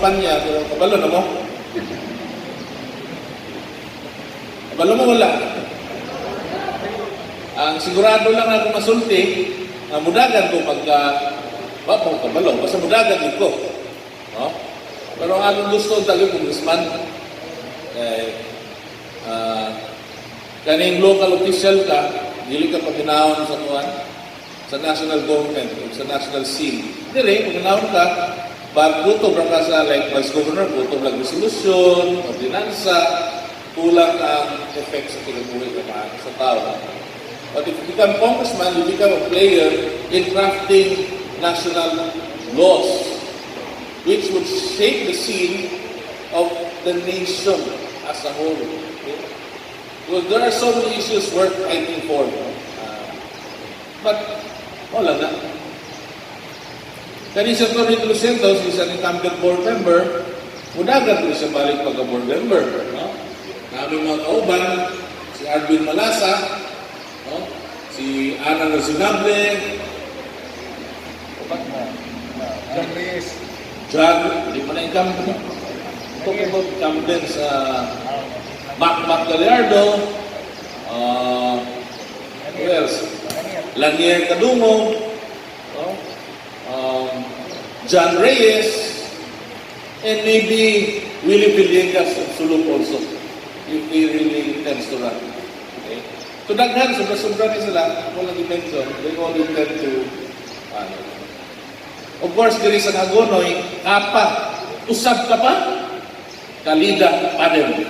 kampanya, pero kabalo na mo. Kabalo mo wala. Ang sigurado lang ako masulti, nga mudagan ko pagka, wa mo kabalo, basta mudagan gyud ko. No? Pero ang akong gusto, tagi congressman, eh, kaning local official ka, dili ka paginahon sa kuan, sa national government o sa national scene. Dili, paginahon ka, but kutob ra ka sa like vice governor, kutob lang resolution, ordinansa, kulang ang effect sa kinabuhi sa tao. But if you become congressman, you become a player in crafting national laws which would shape the scene of the nation as a whole. Okay? Well, there are so many issues worth fighting for. But, wala na. Kani si Tony de los Santos is an incumbent board member, mudagan ko siya balik pagka board member. No? Namin mga kauban, si Arvin Malasa, no? Si Ana Razonable, John Reyes. John, di pa na incumbent. Talk about incumbent sa Mac Mac Gallardo, who else? Lanier Cadungog, no? John Reyes, and maybe Willie Villegas of Suluk also, if he really intends to run. Okay? So daghan, sobra-sobra ni sila, walang intention, they all intend to, ano. Of course, diri sa Hagonoy, kapa, usab ka pa, kalida pa din.